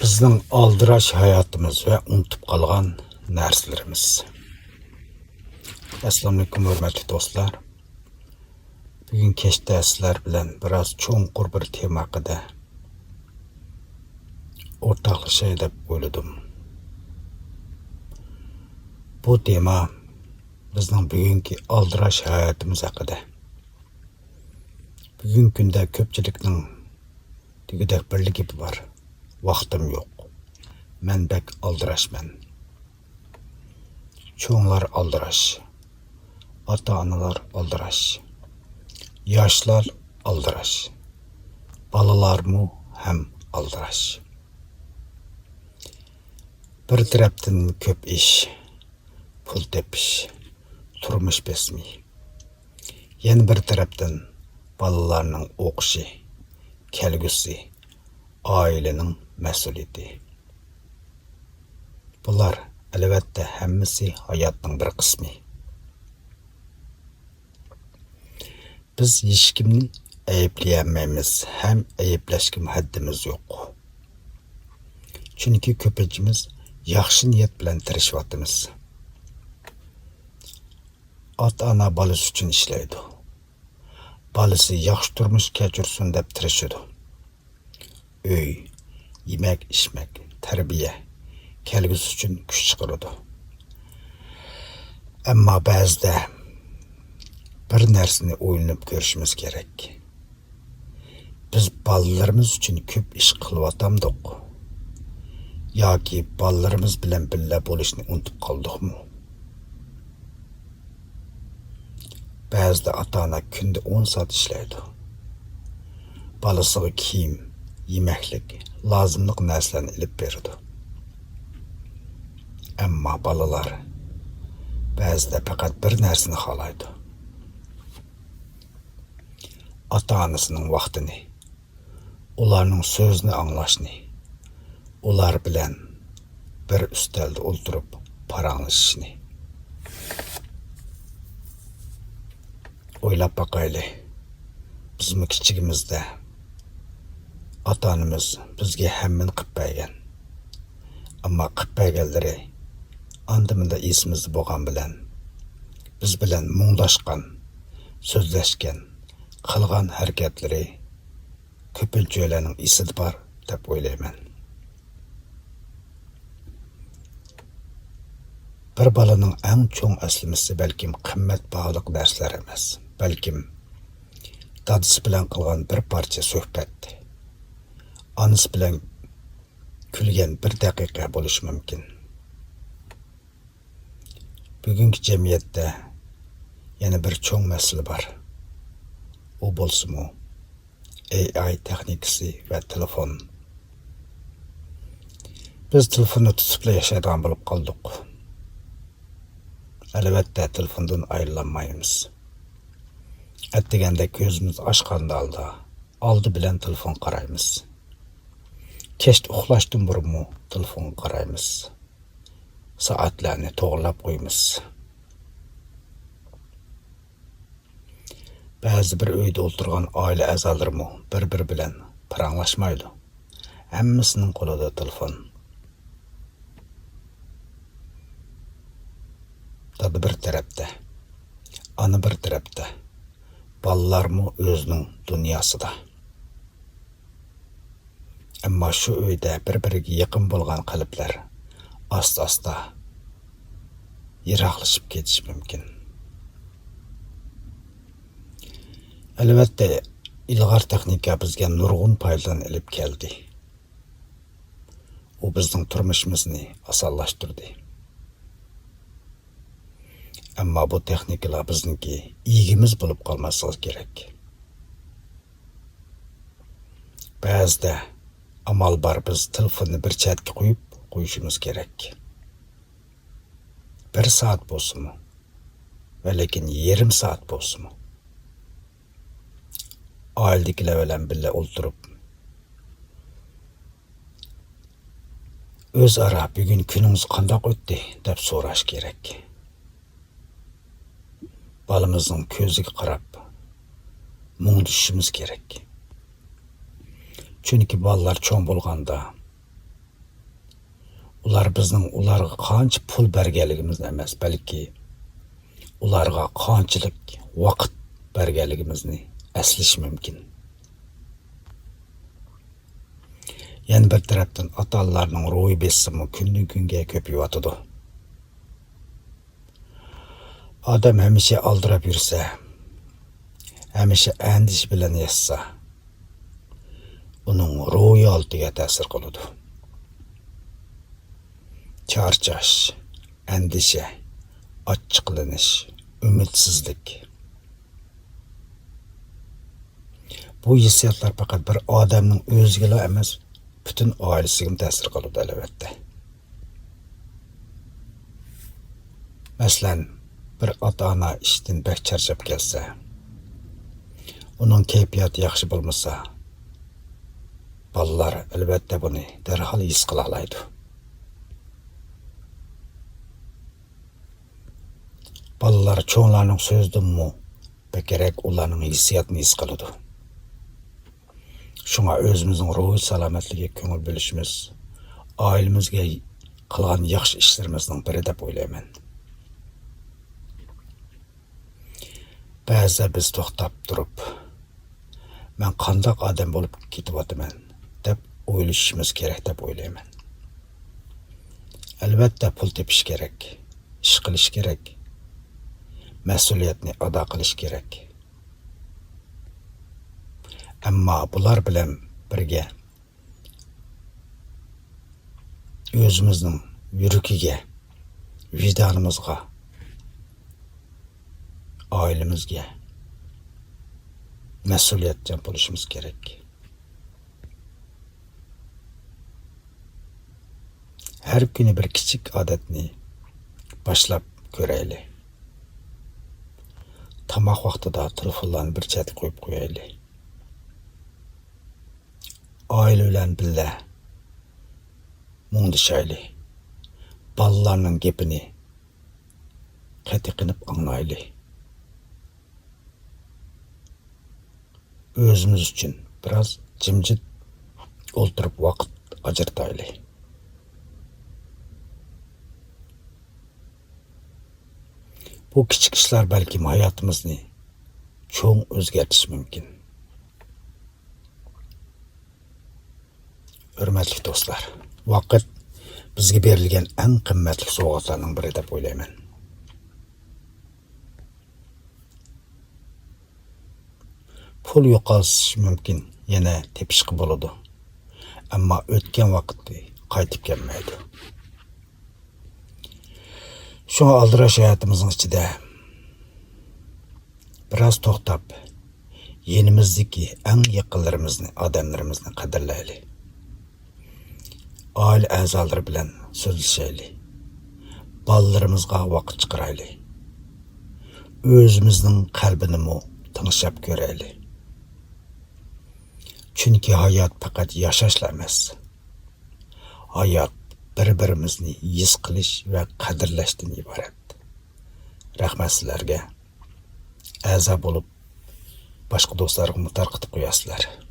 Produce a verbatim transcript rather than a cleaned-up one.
بىزنىڭ ئالدىراش ھاياتىمىز ۋە ئۇنتۇپ قالغان نەرسىلىرىمىز. ئەسسالامۇئەلەيكۇم، ھۆرمەتلىك دوستلار. بۈگۈن كەچتە سىلەر بىلەن بىراز چوڭقۇر بىر تېما ھەققىدە ئورتاقلىشاي دەپ ئويلىدىم. بۇ تېما بىزنىڭ بۈگۈنكى ئالدىراش ھاياتىمىز ھەققىدە. بۈگۈنكى كۈندە كۆپچىلىكنىڭ دېگۈدەك بىرلا گېپى بار: «ۋاقتىم يوق. مەن بەك ئالدىراشمەن.» چوڭلار ئالدىراش، ئاتا-ئانىلار ئالدىراش، ياشلار ئالدىراش، بالىلارمۇ ھەم ئالدىراش. بىر تەرەپتىن كۆپ ئىش، پۇل تېپىش، تۇرمۇش بېسىمى. يەنە بىر تەرەپتىن بالىلارنىڭ ئوقۇشى، كەلگۈسى، ئائىلىنىڭ مەسئۇلىيىتى. بۇلار، ئەلۋەتتە، ھەممىسى ھاياتنىڭ بىر قىسمى. بىز ھېچكىمنى ئەيىبلىيەلمەيمىز ھەم ئەيىبلەشكىمۇ ھەددىمىز يوق. چۈنكى كۆپىنچىمىز ياخشى نىيەت بىلەن تىرىشىۋاتىمىز. ئاتا-ئانا بالىسى ئۈچۈن ئىشلەيدۇ. بالىسى ياخشى تۇرمۇش كەچۈرسۇن دەپ تىرىشىدۇ. ئۆي، يېمەك-ئىچمەك، تەربىيە، كەلگۈسى ئۈچۈن كۈچ چىقىرىدۇ. ئەمما بەزىدە بىر نەرسىنى ئويلىنىپ كۆرۈشىمىز كېرەك. بىز بالىلىرىمىز ئۈچۈن كۆپ ئىش قىلىۋاتامدۇق؟ ياكى بالىلىرىمىز بىلەن بىللە بولۇشنى ئۇنتۇپ قالدۇقمۇ؟ بەزىدە ئاتا-ئانا كۈندە ئون سائەت ئىشلەيدۇ. بالىسىغا كىيىم، يېمەكلىك، لازىملىق نەرسىلەرنى ئېلىپ بېرىدۇ. ئەمما بالىلار بەزىدە پەقەت بىر نەرسىنى خالايدۇ. ئاتا-ئانىسىنىڭ ۋاقتىنى، ئۇلارنىڭ سۆزىنى ئاڭلاشنى، ئۇلار بىلەن بىر ئۈستەلدە ئولتۇرۇپ پاراڭلىشىشنى. ئويلاپ باقايلى، بىزمۇ كىچىكىمىزدە ئاتا-ئانىمىز بىزگە ھەممىنى قىلىپ بەرگەن. ئەمما قىلىپ بەرگەنلىرى ئاندا-مۇندا ئېسىمىزدە بولغان بىلەن، بىز بىلەن مۇڭداشقان، سۆزلەشكەن، قىلغان ھەرىكەتلىرى كۆپىنچىلەرنىڭ ئېسىدە بار دەپ ئويلايمەن. بىر بالىنىڭ ئەڭ چوڭ ئەسلىمىسى بەلكىم قىممەت باھالىق نەرسىلەر ئەمەس، بەلكىم دادىسى بىلەن قىلغان بىر پارچە سۆھبەت، ئانىسى بىلەن كۈلگەن بىر دەقىقە بولۇشى مۇمكىن. بۈگۈنكى جەمئىيەتتە يەنە بىر چوڭ مەسىلە بار. ئۇ بولسىمۇ، ئېي ئاي تېخنىكىسى ۋە تېلېفون. بىز تېلېفوننى تۇتۇپلا ياشايدىغان بولۇپ قالدۇق. ئەلۋەتتە، تېلېفوندىن ئايرىلالمايمىز. ئەتىگەندە كۆزىمىز ئاچقاندا ئالدى، ئالدى بىلەن تېلېفون قارايمىز. كەچتە ئۇخلاشتىن بۇرۇنمۇ تېلېفونغا قارايمىز. سائەتلەرنى توغرىلاپ قويىمىز. بەزى بىر ئۆيدە ئولتۇرغان ئائىلە ئەزالىرىمۇ بىر-بىرى بىلەن پاراڭلاشمايدۇ. ھەممىسىنىڭ قولىدا تېلېفون. دادا بىر تەرەپتە، ئانا بىر تەرەپتە، بالىلارمۇ ئۆزىنىڭ دۇنياسىدا. ئەمما شۇ ئۆيدە بىر-بىرىگە يېقىن بولغان قەلبلەر ئاستا-ئاستا يىراقلىشىپ كېتىشى مۇمكىن. ئەلۋەتتە، ئىلغار تېخنىكا بىزگە نۇرغۇن پايدىلارنى ئېلىپ كەلدى. ئۇ بىزنىڭ تۇرمۇشىمىزنى ئاسانلاشتۇردى. ئەمما بۇ تېخنىكىلار بىزنىڭكى ئىگىمىز بولۇپ قالماسلىقى كېرەك. بەزىدە ئامال بار، بىز تېلېفوننى بىر چەتكە قويۇپ قويۇشىمىز كېرەك. بىر سائەت بولسىمۇ، ۋە لېكىن يېرىم سائەت بولسىمۇ، ئائىلىدىكىلەر بىلەن بىللە ئولتۇرۇپ، ئۆزئارا «بۈگۈن كۈنىڭىز قانداق ئۆتتى؟» دەپ سوراش كېرەك. بالىمىزنىڭ كۆزىگە قاراپ مۇڭدىشىشىمىز كېرەك. چۈنكى بالىلار چوڭ بولغاندا، ئۇلار بىزنىڭ ئۇلارغا قانچە پۇل بەرگەنلىكىمىزنى ئەمەس، بەلكى ئۇلارغا قانچىلىك ۋاقىت بەرگەنلىكىمىزنى ئەسلىشى مۇمكىن. يەنە بىر تەرەپتىن، ئاتا-ئانىلارنىڭ روھىي بېسىمى كۈندىن-كۈنگە كۆپىيىۋاتىدۇ. ئادەم ھەمىشە ئالدىراپ يۈرسە، ھەمىشە ئەندىشە بىلەن ياشىسا، ئۇنىڭ روھىي ھالىتىگە تەسىر قىلىدۇ. چارچاش، ئەندىشە، ئاچچىقلىنىش، ئۈمىدسىزلىك. بۇ ھېسسىياتلار پەقەت بىر ئادەمنىڭ ئۆزىگىلا ئەمەس، پۈتۈن ئائىلىسىگىمۇ تەسىر قىلىدۇ، ئەلۋەتتە. مەسىلەن، بىر ئاتا-ئانا ئىشتىن بەك چارچاپ كەلسە، ئۇنىڭ كەيپىياتى ياخشى بولمىسا، بالىلار، ئەلۋەتتە، بۇنى دەرھال ھېس قىلالايدۇ. بالىلار چوڭلارنىڭ سۆزىدىنمۇ بەكرەك ئۇلارنىڭ ھېسسىياتىنى ھېس قىلىدۇ. شۇڭا ئۆزىمىزنىڭ روھىي سالامەتلىكىگە كۆڭۈل بۆلۈشىمىز ئائىلىمىزگە قىلغان ياخشى ئىشلىرىمىزنىڭ بىرى دەپ ئويلايمەن. بەزىدە بىز توختاپ تۇرۇپ، «مەن قانداق ئادەم بولۇپ كېتىۋاتىمەن؟» دەپ ئويلىشىشىمىز كېرەك دەپ ئويلايمەن. ئەلۋەتتە، پۇل تېپىش كېرەك، ئىش قىلىش كېرەك، مەسئۇلىيەتنى ئادا قىلىش كېرەك. ئەمما بۇلار بىلەن بىرگە ئۆزىمىزنىڭ يۈرىكىگە، ۋىجدانىمىزغا، ئائىلىمىزگە مەسئۇلىيەتچان بولۇشىمىز كېرەك. ھەر كۈنى بىر كىچىك ئادەتنى باشلاپ كۆرەيلى. تاماق ۋاقتىدا تېلېفونلارنى بىر چەتكە قويۇپ قويايلى. ئائىلە بىلەن بىللە مۇڭدىشايلى. بالىلارنىڭ گېپىنى قېتىقىنىپ ئاڭلايلى. ئۆزىمىز ئۈچۈن بىراز جىمجىت ئولتۇرۇپ ۋاقىت ئاجرىتايلى. بۇ كىچىك ئىشلار بەلكىم ھاياتىمىزنى چوڭ ئۆزگەرتىشى مۇمكىن. ھۆرمەتلىك دوستلار، ۋاقىت بىزگە بېرىلگەن ئەڭ قىممەتلىك سوۋغاتلارنىڭ بىرى دەپ ئويلايمەن. پۇل يوقالسا مۇمكىن، يەنە تېپىشقا بولىدۇ. ئەمما ئۆتكەن ۋاقىت قايتىپ كەلمەيدۇ. شۇڭا ئالدىراش ھاياتىمىزنىڭ ئىچىدە بىراز توختاپ، يېنىمىزدىكى ئەڭ يېقىنلىرىمىزنى، ئادەملىرىمىزنى قەدىرلەيلى. ئائىلە ئەزالىرى بىلەن سۆزلىشەيلى. بالىلىرىمىزغا ۋاقىت چىقىرايلى. ئۆزىمىزنىڭ قەلبىنىمۇ تىڭشاپ كۆرەيلى. چۈنكى ھايات پەقەت ياشاشلا ئەمەس. ھايات بىر-بىرىمىزنى ھېس قىلىش ۋە قەدىرلەشتىن ئىبارەت. رەھمەت سىلەرگە. ئەزا بولۇپ، باشقا دوستلارغىمۇ تارقىتىپ قوياسىلەر.